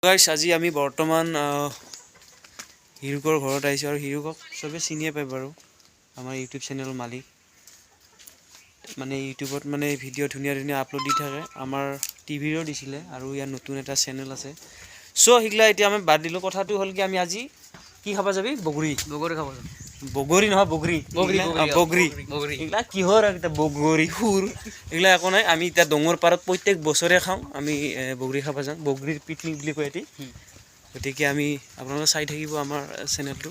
গাইছ, আজি আমি বৰ্তমান হিৰুকৰ ঘৰত আহিছোঁ আৰু হিৰুকক চবে চিনিয়ে পায় বাৰু, আমাৰ ইউটিউব চেনেলৰ মালিক। মানে ইউটিউবত মানে ভিডিঅ' ধুনীয়া ধুনীয়া আপলোড দি থাকে। আমাৰ টিভিৰো দিছিলে আৰু ইয়াৰ নতুন এটা চেনেল আছে। চ' সেইগিলা এতিয়া আমি বাদ দিলোঁ। কথাটো হ'ল কি, আমি আজি কি খাব যাবি? বগৰী। বগৰী খাব যাম। বগৰী নহয়, বগৰী। বগৰী। বগৰী। বগৰী। বগৰী। এইগিলা কিহৰ আৰু এতিয়া বগৰী সুৰ এইগিলা একো নাই। আমি এতিয়া ডঙৰ পাৰত প্ৰত্যেক বছৰে খাওঁ। আমি বগৰী খাব যাওঁ, বগৰীৰ পিকনিক বুলি কয় এটি। গতিকে আমি আপোনালোকে চাই থাকিব আমাৰ চেনেলটো।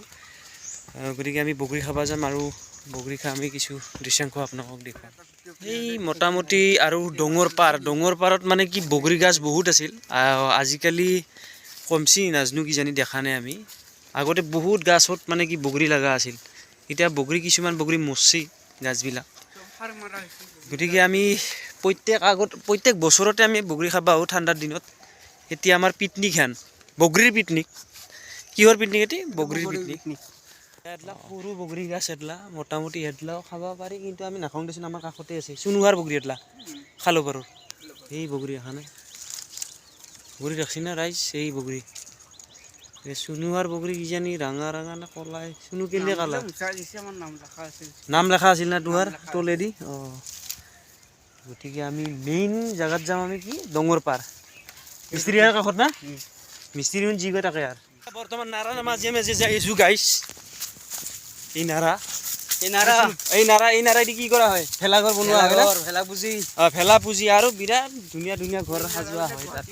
গতিকে আমি বগৰী খাব যাম আৰু বগৰী খাই আমি কিছু দৃশ্যাংশ আপোনালোকক দেখুৱাম। এই মোটামুটি আৰু ডঙৰ পাৰ, ডঙৰ পাৰত মানে কি বগৰী গাছ বহুত আছিল। আজিকালি কমচি, নাজনো কিজানি দেখা নাই আমি। আগতে বহুত গাছত মানে কি বগৰী লগা আছিল। এতিয়া বগৰী, কিছুমান বগৰী মৰছি গাছবিলাক। গতিকে আমি প্ৰত্যেক আগত প্ৰত্যেক বছৰতে আমি বগৰী খাব আহোঁ ঠাণ্ডাৰ দিনত। এতিয়া আমাৰ পিকনিক হেন, বগৰীৰ পিকনিক। কিহৰ পিকনিক এটি? বগৰীৰ পিকনিক। এডলা সৰু বগৰী গাছ এডলা, মোটামুটি এডলাও খাব পাৰি, কিন্তু আমি নাখাওঁ দেচোন। আমাৰ কাষতে আছে চুনুৱাৰ বগৰী, এডলা খালো বাৰু। এই বগৰী দেখা নাই? বগৰী দেখছি না ৰাইজ? এই বগৰী, এই চুনুৱাৰ বগৰী। কিজানি ৰাঙা ৰাঙা নে কলাই চুনু কেনে কালাৰ। নাম লেখা আছিল। নাম লেখা আছিল না তোহাৰ তলেদি? অঁ, গতিকে আমি মেইন জেগাত যাম। আমি কি ডঙৰ পাৰ মিস্ত্ৰী কাষত না মিস্ত্ৰী যি কয় তাকে। আৰু বৰ্তমান নাৰা মাজে মাজে যাই আছো গাইছ। এই নাৰা। এই নাৰা। এই নাৰা, এই নাৰাইদি কি কৰা হয়? ভেলাঘৰ বনোৱা হয় না? ভেলা পুজি। অঁ, ভেলা পুজি আৰু বিৰাট ধুনীয়া ধুনীয়া ঘৰ সাজোৱা হয় তাত।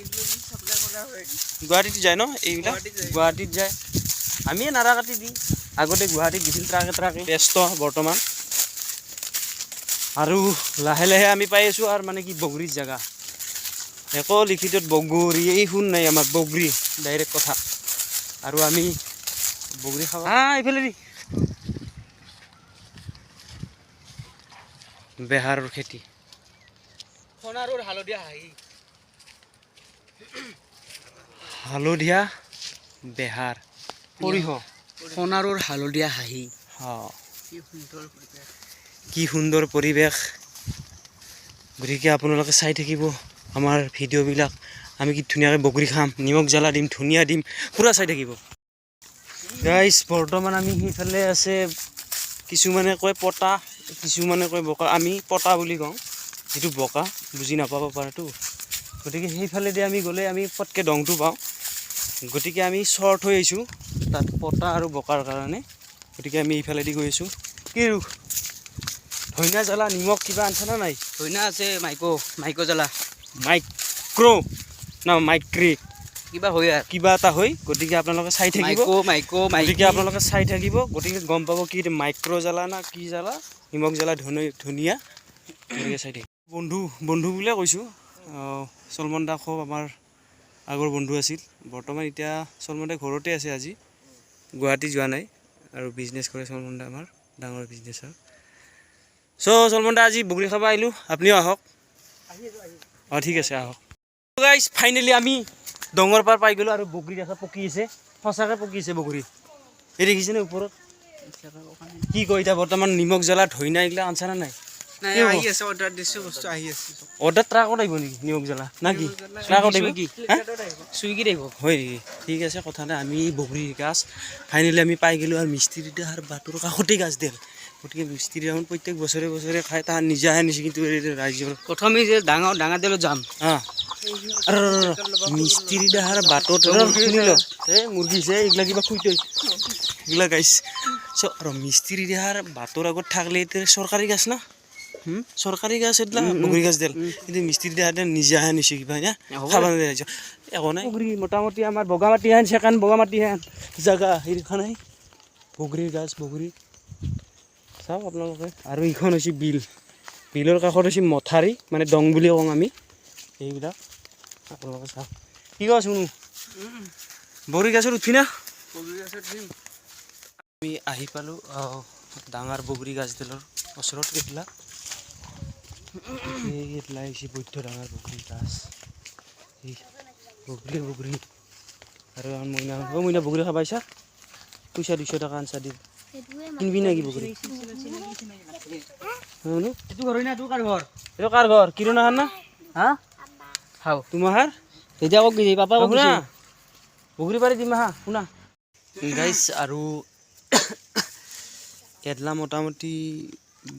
গুৱাহাটীত যায় ন এইবিলাক? গুৱাহাটীত যায়। আমিয়ে নাৰা কাটি দিওঁ। আগতে গুৱাহাটীত গৈছিল ট্ৰাকে ট্ৰাকে। ব্যস্ত বৰ্তমান। আৰু লাহে লাহে আমি পাই আছোঁ আৰু মানে কি বগৰীৰ জেগা। একো লিখিতত বগৰী এই শুন নাই, আমাৰ বগৰী ডাইৰেক্ট কথা। আৰু আমি বগৰী খাব এইফালে দি বেহাৰৰ খেতি। সোণাৰুৰ হালধীয়া হাঁহি। হালধীয়া বেহাৰ, সৰিয়হ। সোণাৰুৰ হালধীয়া হাঁহি। অঁ। কি সুন্দৰ পৰিৱেশ। কি সুন্দৰ পৰিৱেশ। গতিকে আপোনালোকে চাই থাকিব আমাৰ ভিডিঅ'বিলাক। আমি কি ধুনীয়াকৈ বগৰী খাম, নিমখ জ্বালা দিম, ধুনীয়া দিম, পূৰা চাই থাকিব গাইজ। বৰ্তমান আমি সেইফালে আছে। কিছুমানে কয় পতা, কিছুমানে কয় বোকা। আমি পতা বুলি কওঁ, যিটো বোকা বুজি নাপাব পাৰেতো। গতিকে সেইফালেদি আমি গ'লে আমি পটকৈ দংটো পাওঁ। গতিকে আমি শ্বৰ্ট হৈ আহিছোঁ তাত পতা আৰু বোকাৰ কাৰণে। গতিকে আমি এইফালেদি গৈ আছোঁ। কি ধইনা জ্বালা, নিমখ কিবা আনছা না নাই? ধইনা আছে, মাইকো মাইকো জ্বালা। মাইক্ৰ' না মাইক্ৰি? কিবা হয় আৰু। কিবা এটা হয়। গতিকে আপোনালোকে চাই থাকিব। মাইকো মাইকো। গতিকে মাইকী। আপোনালোকে চাই থাকিব, গতিকে গম পাব কি মাইক্ৰ' জ্বালা না কি জ্বালা, নিমখ জ্বালা, ধুনীয়া। গতিকে চাই থাকিব। বন্ধু, বন্ধু বুলিয়ে কৈছোঁ, চলমন দা খুব আমাৰ আগৰ বন্ধু আছিল। বৰ্তমান এতিয়া চলমন দা ঘৰতে আছে, আজি গুৱাহাটী যোৱা নাই। আৰু বিজনেছ কৰে চলমন দা, আমাৰ ডাঙৰ বিজনেছৰ। চ' চলমন দা, আজি বগৰী খাব আহিলোঁ, আপুনিও আহক। অঁ, ঠিক আছে, আহক। গাইজ, ফাইনেলি আমি ডঙৰ পাৰ পাই গ'লোঁ আৰু বগৰী দেখা পকি আছে। সঁচাকৈ পকি আছে বগৰী। এই দেখিছেনে ওপৰত? কি কয়, এতিয়া বৰ্তমান নিমখ জ্বালা, ধইনা এইগিলা আনছা না নাই? নাই। কি হ'ব? আহি আছে, অৰ্ডাৰ দিছো, বস্তু আহি আছে। অৰ্ডাৰ ট্ৰাকত আহিব নেকি নিমখ জ্বালা না কি? ট্ৰাকত আহিব? চুইগি। হা? চুইগিত আহিব। হয় নেকি? ঠিক আছে, কথা নাই। আমি বগৰী গাছ ফাইনেলি আমি পাই গ'লোঁ। আৰু মিস্ত্ৰী আৰু বাটৰ কাষতে গাছ দিল। গতিকে মিস্ত্ৰী দেখোন প্ৰত্যেক বছৰে বছৰে খায়, তাহাৰ নিজাহে নিছে, কিন্তু এই ৰাইজৰ প্ৰথমে যে ডাঙৰ ডাঙৰ তেলত যাম। অঁ, আৰু মিস্ত্ৰী দেহাৰ বাটত শুনি ল, এই মুৰ্গী আছে, এইগিলা কিবা খুই থৈ এইগিলা গাইছ। চ' আৰু মিস্ত্ৰী দেহাৰ বাটৰ আগত থাকলে এতিয়া চৰকাৰী গাছ না, চৰকাৰী গাছ এইগিলা বগৰী গাছ দিল, কিন্তু মিস্ত্ৰী দেহাতে নিজাহে নিছে কিবা না। হ'ব। খাব ৰাইজ, একো নাই। বগৰী মোটামুটি আমাৰ বগামাটি হেন, ছেকেণ্ড বগামাটি হেন জাগা সেইখন বগৰীৰ গাছ। বগৰী চাওক আপোনালোকে। আৰু এইখন হৈছে বিল। বিলৰ কাষত হৈছে মথাউৰি, মানে দং বুলি কওঁ আমি। এইবিলাক আপোনালোকে চাওক। কি কওঁ শুনো, বগৰী গাছত উঠি না? বগৰী গাছত দিম। আমি আহি পালোঁ ডাঙৰ বগৰী গাছডালৰ ওচৰত। এইবিলাক, এইবিলাক হৈছে বৈদ্য ডাঙৰ বগৰী গাছ। এই বগৰী বগৰী। আৰু এখন মইনা, অ' মইনা, বগৰী খাব পাইছা? পইচা 200 টকা আনছা, দিম, কিনবি নেকি বগৰী? শুনো। এইটো ঘৰ না, এইটো কাৰ ঘৰ? এইটো কাৰ ঘৰ? কিৰণাহাৰ না? হা, হাও। তোমাৰ? তেতিয়া কক, পাপা কক। শুনা। বগৰী পাৰি দিম হা। শুনা গাইছ, আৰু এডলা মোটামুটি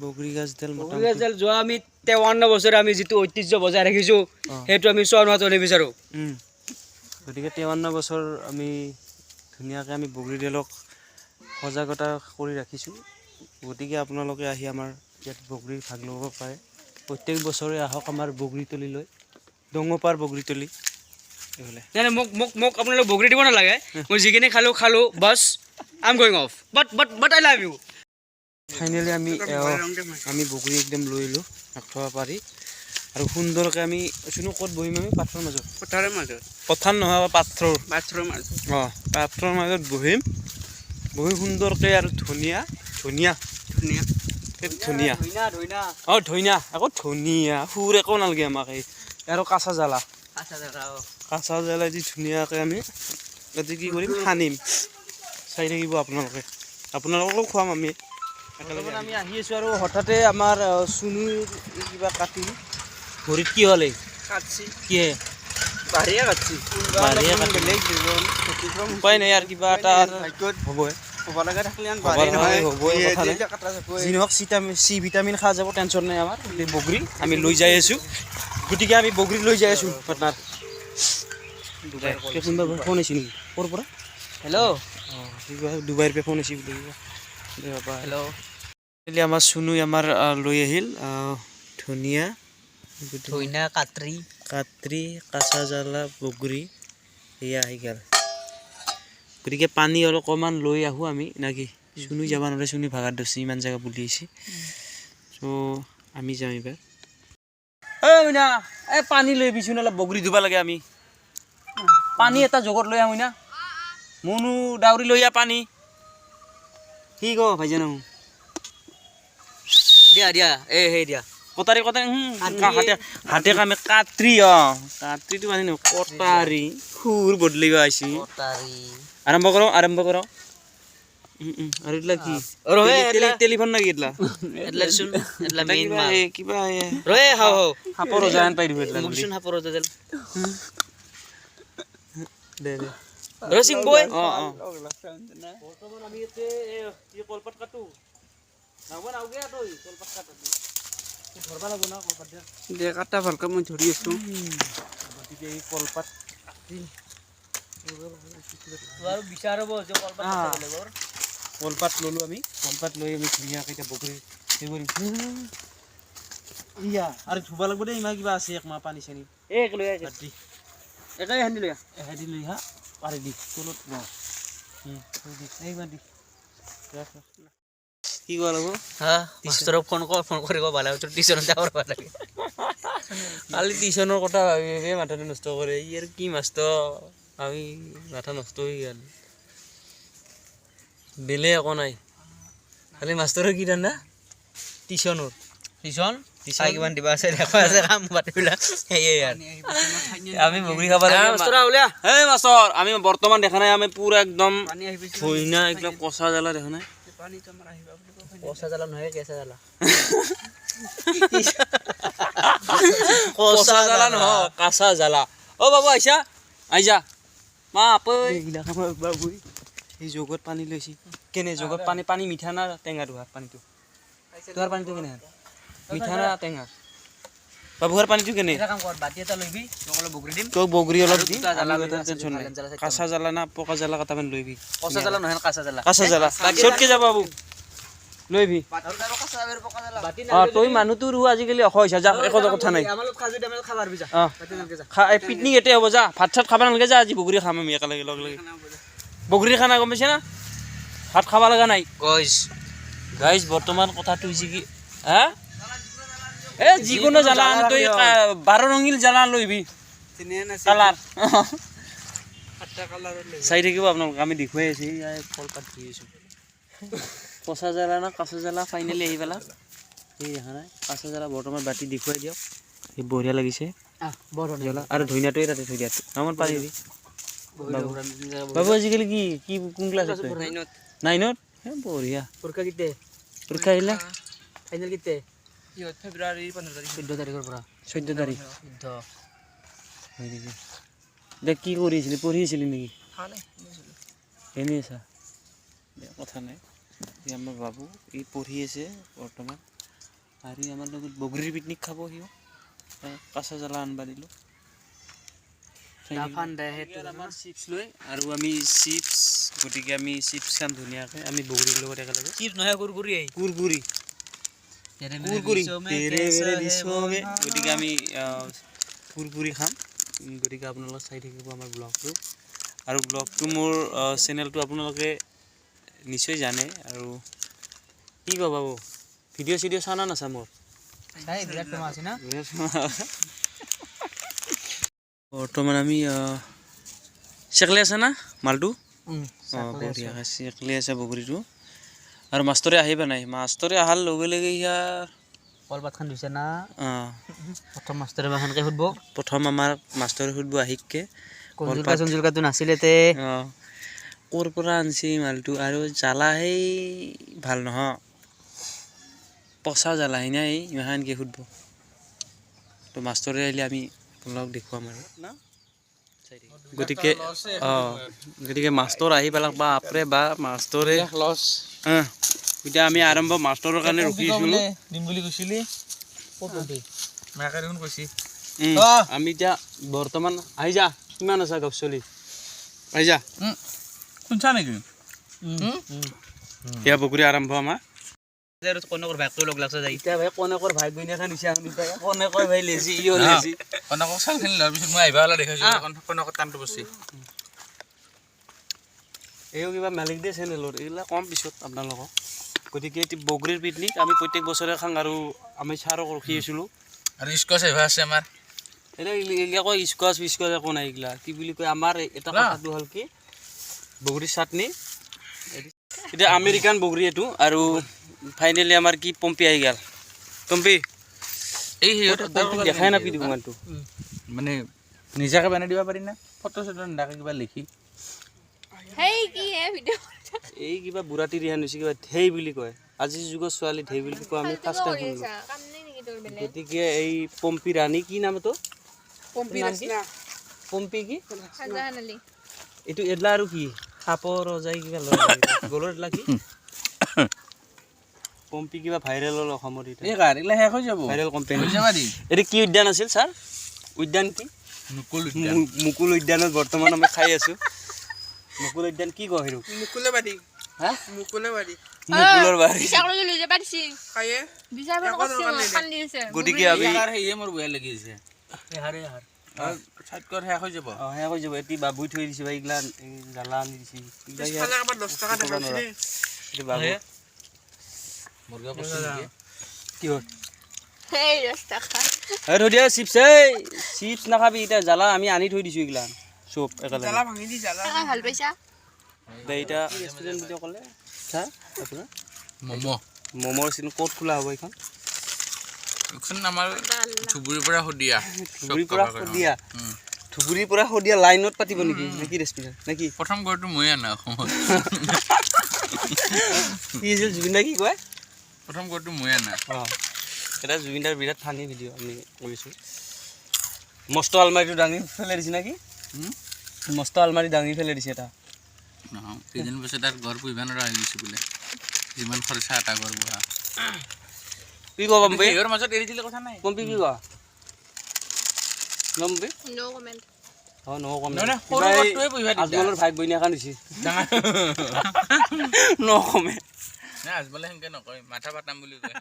বগৰী গাছডাল বগৰী মোটামুটি গাছডাল যোৱা আমি 53 বছৰে আমি যিটো ঐতিহ্য বজাই ৰাখিছোঁ, সেইটো আমি চোৱা নোহোৱাটো নিবিচাৰোঁ। গতিকে 53 বছৰ আমি ধুনীয়াকৈ আমি বগৰীডালক সজাগতা কৰি ৰাখিছোঁ। গতিকে আপোনালোকে আহি আমাৰ ইয়াত বগৰীৰ ভাগ ল'ব পাৰে। প্ৰত্যেক বছৰে আহক আমাৰ বগৰীতলিলৈ, দঙপাৰ বগৰীতলি এইফালে। নাই নাই, মোক মোক মোক আপোনালোকে বগৰী দিব নালাগে। মই যিখিনি খালোঁ খালোঁ, bus, I am going off, but I love you. Finally আমি বগৰী একদম লৈ আহিলোঁ থ'ব পাৰি আৰু সুন্দৰকৈ আমি চুনু, ক'ত বহিম আমি? পাথৰৰ মাজত? পথাৰৰ মাজত। পথাৰ নহয়, পাথৰ। পাথৰৰ মাজত। অঁ, পাথৰৰ মাজত বহিম, বহি সুন্দৰকৈ আৰু ধুনীয়া ধুনীয়া। ধুনীয়া। এই ধুনীয়া। ধইনা, ধইনা। অঁ, ধইনা আকৌ, ধুনীয়া সুৰ একো নালাগে আমাক। এই আৰু কাঁচা জ্বালা। আচ্ছা, দাদা। কাঁচা জ্বালা দি ধুনীয়াকৈ আমি ইয়াতে কি কৰিম, সানিম। চাই থাকিব আপোনালোকে, আপোনালোককো খুৱাম আমি একেলগে। আমি আহি আছোঁ আৰু হঠাতে আমাৰ চুনুৰ কিবা কাটিল ভৰিত। কি হ'ল এই? কাটছি। কিহে? বাঢ়িয়ে কাটছি। বাঢ়িয়ে কাটিল। বেলেগ জীৱন ব্যতিক্ৰম। উপায় নাই আৰু, কিবা এটা আৰু ভাগ্যত হ'বই। হ'ব লগা থাকিলে হ'ব বাঢ়ি লগা নহয়। হ'বই, কথা নাই। কাটা যাবই। যি নহওক, চি ভিটামিন খোৱা যাব, টেনশ্যন নাই আমাৰ। এই বগৰী আমি লৈ যাই আছোঁ। গতিকে আমি বগৰী লৈ যাই আছোঁ পাটনাৰ। কোনোবা ফোন আহিছে নেকি? ক'ৰ পৰা? হেল্ল'। অঁ, কিবা ডুবাইৰ পৰা ফোন আহিছে বুলি কিবা। দে বাবা। হেল্ল'। ফাইনেলি আমাৰ চুনুই আমাৰ লৈ আহিল ধুনীয়া ধইনা, কাটৰি। কাটৰি, কাঁচা জ্বালা, বগৰী, এয়া আহি গ'ল। গতিকে পানী অলপমান লৈ আহোঁ আমি নাকি? চুনুই যাব নোৱাৰে, চুনুই ভাগাত ধৰছি, ইমান জেগা বুলি আহিছে। চ' আমি যাম এইবাৰ। এই মইনা, এই পানী লৈ আহিবিচোন অলপ, বগৰী ধুব লাগে আমি। পানী এটা জগত লৈ আহোঁ না। মনো ডাউৰি লৈ আহ পানী। কি ক ভাইজান? দিয়া দিয়া, এই সেই দিয়া। কটাৰী, কটাৰী। হাতে হাতে কামে কাত্ৰি। অঁ, কাত্ৰিটো মানে নহয়, কটাৰী। সুৰ বদলিব আহিছি। কটাৰী। আৰম্ভ কৰোঁ, আৰম্ভ কৰোঁ। উম, উম, আৰু এইগিলা কি? ৰহে, এডলা। টেলিফোন নাকি এইগিলা? এডলা দিচোন, এডলা মেইন কিবা মাল। এই কিবা এই ৰহে, হাও হাও। সাপৰ ৰজা হেন পাই দিব এইগিলা। মোক দিচোন সাপৰ ৰজা। দে দে। ৰচিং বয়। অঁ অঁ, বৰ্তমান আমি ইয়াতে কি কলপাত কাটো। নাওবা নাওগে তই কলপাত কাটো, ধৰবা লাগব না কলপাত দিয়া। দে, কাটা ভালকে, মই ধৰি আছোঁ। গতিকে এই কলপাত কাটি আৰু বিচাৰিব যে কলপাত কাটিব লাগিব। কলপাত ল'লোঁ আমি। কলপাত লৈ আমি ধুনীয়াকৈ এতিয়া বগৰী সেই কৰিম। ইয়া আৰু ধুব লাগিব দেই, ইমান কিবা আছে, একমাহ পানী চানী। এক লৈ আহিছে। বাদ দি। একেই হেন্দি লৈ আহ। এহেদি লৈ আহা, পাৰি দি তলত ন থৈ দি, এইবাৰ দি ৰাখ, ৰাখ। কি কোৱা লাগিব? হা, মাষ্টৰক ফোন কৰ, ফোন কৰিব ভাল, তোৰ টিউচনত যাব লাগে। কালি টিউচনৰ কথা ভাবি ভাবি মাথাটো নষ্ট কৰে ই। আৰু কি মাষ্টৰ, আমি মাথা নষ্ট হৈ গ'ল। বেলেগ একো নাই, খালি মাষ্টৰৰ কি ধান্দা? টিউচনৰ। Tuition tuition. চাই কিমান দিবা আছে, দেখা আছে কাম পাতিবিলাক, সেয়ে আৰু। আমি বগৰী খাব লাগে। মাষ্টৰ উলিয়া। এই মাষ্টৰ, আমি বৰ্তমান দেখা নাই, আমি পুৰা একদম পানী আহি পাইছে। ধইনা একদম কচা জ্বালা দেখা নাই? পানীটো আমাৰ আহিবা বুলি কয়। কচা জ্বালা নহয়, কেঁচা জ্বালা। কচা জ্বালা নহয়, কাঁচা জ্বালা। অ বাবু, আহিছা, আহিছা মা আপৈ। এইবিলাক আমাৰ বাবুই এই জগত পানী লৈছে। কেনে জগত পানী? পানী মিঠা না টেঙা? তোহাৰ পানীটো, তোহাৰ পানীটো কেনে? মিঠা না টেঙা? বাবুহাৰ পানীটো কেনে? এটা কাম কৰ, বাতি এটা লৈবি, মই অলপ বগৰী দিম। তোক বগৰী অলপ আৰু দি দুটা জ্বালা আমি লৈ এটা আছে, টেনচন নাই। ভালেন জ্বালা চাৰিটামান। কাঁচা জ্বালা না পকা জ্বালা কেইটামান লৈবি। কচা জ্বালা নহয়, কাঁচা জ্বালা। কাঁচা জ্বালা চটকে যাব বাবু, লৈবি। বাতি। অ, তই মানুহটো ৰু আজিকালি অস হৈছে, যা, একো কথা নাই। আমাৰ লগত খা যদি, আমাৰ লগত খাব পাৰিবি, যা। অ। বাতি নালগে, যা। খা, এই পিকনিক এতে হ'ব, যা। ভাত চাত খাব নালাগে, যা। আজি বগৰী খাম আমি একেলগে লগ লাগি। বগৰী খানা, গম পাইছে না? ভাত খাব লগা নাই। গইজ। গাইজ, বৰ্তমান কথাটো হৈছে কি, হা, এ যিকোনো জ্বালা আন তই, 12 ৰঙীল জ্বালা লৈবি। ধুনীয়া নাছে। কালাৰ। সাতটা কালাৰৰ লৈ। চাই থাকিব আপোনালোক, আমি দেখুৱাই আছোঁ। এই কলপাত ধুই আছোঁ। কচা জ্বালা না কাঁচা জ্বালা? ফাইনেলি আহি পেলা এই দেখা নাই, কাঁচা জ্বালা বৰ্তমান বাতি দেখুৱাই দিয়ক। এই বঢ়িয়া লাগিছে। বৰ জ্বলা আৰু ধইনাটোৱে তাতে থৈ দিয়া, আমাৰ পাৰি দি। বাবু, আজিকালি কি কি কোন ক্লাছত? নাইনত। নাইনত? এ বঢ়িয়া। পৰীক্ষা কেতিয়া? পৰীক্ষা আহিলা। ফাইনেল কেতিয়া? ইহঁত ফেব্ৰুৱাৰী 15 তাৰিখ। 14 তাৰিখৰ পৰা। 14 তাৰিখ। 14। হয় নেকি? দে, কি কৰি আছিলি? পঢ়ি আছিলি নেকি? খোৱা নাই, এনেই আছিলোঁ। এনেই আছা? দে, কথা নাই। ই আমাৰ বাবু, ই পঢ়ি আছে বৰ্তমান আৰু ই আমাৰ লগত বগৰীৰ পিকনিক খাব। সিও কাঁচা জ্বালা আনবা দিলোঁ। আমাৰ চিপছ লৈ আৰু আমি চিপছ, গতিকে আমি চিপছ খাম ধুনীয়াকৈ আমি বগৰীৰ লগত একেলগে। চিপছ নহয়, কুৰকুৰি। কুৰকুৰি, কুৰকুৰি, तेरे मेरे विश्व में। গতিকে আমি কুৰকুৰি খাম। গতিকে আপোনালোকে চাই থাকিব আমাৰ ব্লগটো আৰু ব্লগটো, মোৰ চেনেলটো আপোনালোকে নিশ্চয় জানে। আৰু কি কওঁ বাবু, ভিডিঅ' চিডিঅ' চানা নাচা মোৰ? বিৰাট ফেমাছ আছে না। বৰ্তমান আমি চেকলে আছে না মালটো? অঁ, বঢ়িয়া, চেকলে আছে বগৰীটো। আৰু মাষ্টৰে আহিবা নাই? মাষ্টৰে অহাৰ লগে লগে ইয়াৰ কলপাতখন ধুইছে না? অঁ। প্ৰথম মাষ্টৰে বাখানকে সুধব। প্ৰথম আমাৰ মাষ্টৰে সুধব আহিকে। কঞ্জুলকা চঞ্জুলকাটো নাছিলে তে। অঁ, ক'ৰ পৰা আনছি মালটো? আৰু জ্বালাহেই ভাল নহয়, পচা জ্বালাহি নাই, ইমানকে সুধব। তো মাষ্টৰে আহিলে আমি আপোনালোকক দেখুৱাম আৰু না। গতিকে অঁ, গতিকে মাষ্টৰ আহি পেলাক বা আপৰে বা মাষ্টৰে লছ। অঁ, এতিয়া আমি আৰম্ভ মাষ্টৰৰ কাৰণে ৰখি আছিলোঁ। দিম বুলি কৈছিলি, মাকে দেখোন কৈছি। আমি এতিয়া বৰ্তমান আহি যা, কিমান আছা গপচলি, আহি যা। শুনছা নেকি? এতিয়া বগৰী আৰম্ভ আমাৰ। কনকৰ ভাইকটো লগ লাগছে যাই। এতিয়া ভাই কনেকৰ ভাই বইনাখান হৈছে। আমি কনেকৰ ভাই লেজি, ইও লেজি। কনকক চালখিনি লোৱাৰ পিছত মই আহিবা হ'লে দেখাইছোঁ, কনকৰ টানটো বস্তি। এইও কিবা মালিক দিয়ে চেনেলৰ, এইগিলা কম পিছত আপোনালোকক। গতিকে এতিয়া বগৰীৰ পিকনিক আমি প্ৰত্যেক বছৰে খাওঁ আৰু আমি ছাৰক ৰখি আছিলোঁ। আৰু স্কচ আহিবা আছে আমাৰ। এতিয়া এইগিলা কয় স্কোৱাচ স্কোৱাচ একো নাই। এইগিলা কি বুলি কয়, আমাৰ এটা কথাটো হ'ল কি, বগৰীৰ চাটনি। এতিয়া আমেৰিকান বগৰী এইটো। আৰু ফাইনেলি আমাৰ কি পম্পী আহি গ'ল। পম্পী। এই সিহঁত পম্পীক দেখাই নাপি দোকানটো। মানে নিজাকে বনাই দিব পাৰি না, ফটো চটো নিদাকে কিবা লিখি। হেই, কি হে ভিডিঅ'? এই কিবা বুঢ়াটি ৰিহান হৈছে, কিবা ধেই বুলি কয়। আজিৰ যুগৰ ছোৱালী ধেই বুলি কোৱা আমি ফাৰ্ষ্ট টাইম শুনিলোঁ। কাম নাই নেকি তোৰ বেলেগ? গতিকে এই পম্পী ৰাণী, কি নাম এইটো? পম্পী। নাম কি? পম্পী কি? শাহজাহান আলী। এইটো এডলা আৰু কি সাপৰ ৰজাই কিবা ল'ৰা গলৰ এডলা কি পম্পী কিবা ভাইৰেল হ'ল অসমত এতিয়া। এই কাৰ এইগিলা শেষ হৈ যাব। Viral company. হৈ যাবা দি। এইটো কি উদ্যান আছিল ছাৰ? উদ্যান কি? মুকুল। মুকুল উদ্যানত বৰ্তমান আমি খাই আছো। মুকুল উদ্যান কি কয় সেইটো? মুকুলে বাৰী। হা? মুকুলে বাৰী। মুকুলৰ বাৰী। বিশাকলৈ লৈ যাবা দিছি। খায়ে। বিশাল কৰিছে, কান্দি আছে। গতিকে আমি সেয়ে মোৰ বেয়া লাগি আছে। চাইড কৰ, শেষ হৈ যাব। অঁ, শেষ হৈ যাব। এটি বাবুই থৈ দিছে বা এইগিলা এই জ্বালা আনি দিছে। এইগিলা এইটো বাবু। মুৰ্গা বস্তু নেকি? কি হ'ল? সেই 10 টকা। এই থৈ দিয়া চিপছ। এই চিপছ নাখাবি এতিয়া, জ্বালা আমি আনি থৈ দিছোঁ এইগিলা চব একেলগে। ভাঙি দি জ্বালা। টকা ভাল পাইছা? দে, এতিয়া ৰেষ্টুৰেণ্ট বুলি ক'লে ছাৰ আপোনাৰ? ম'ম'। ম'মৰ চিন ক'ত খোলা হ'ব এইখন? এইখন আমাৰ ধুবুৰীৰ পৰা শদিয়া। ধুবুৰীৰ পৰা শদিয়া। ধুবুৰীৰ পৰা শদিয়া লাইনত পাতিব নেকি? নেকি ৰেষ্টুৰেণ্ট নেকি? প্ৰথম ঘৰটো ময়ে আনা অসমত। কি আছিল, জুবিন দা কি কয়? প্ৰথম ঘৰটো ময়ে আনা। অঁ, এটা জুবিনদাৰ বিৰাট ফানি ভিডিঅ' আমি কৰিছোঁ। মস্ত আলমাৰিটো দাঙি ফেলাই দিছে নেকি? মস্ত আলমাৰি দাঙি ফেলাই দিছে এটা। নহয়, কেইদিন পিছত আৰু ঘৰ পুহিব নোৱাৰা হৈ গৈছে বোলে, যিমান খৰচা এটা ঘৰ পোহা। কি কওঁ পম্পী? কিহৰ মাজত এৰি দিলে কথা নাই। পম্পী কি কোৱা পম্পী? ন' কমেণ্ট। অঁ, ন কম। নহয়, নহয়, সৰু ঘৰটোৱে পুহিবা দিগদাৰ। আজমলৰ ভাইক বইনী এখন হৈছে। ডাঙৰ ন কমে। নাই, আজমলে সেনেকে নকয়, মাথা পাতাম বুলি কয়।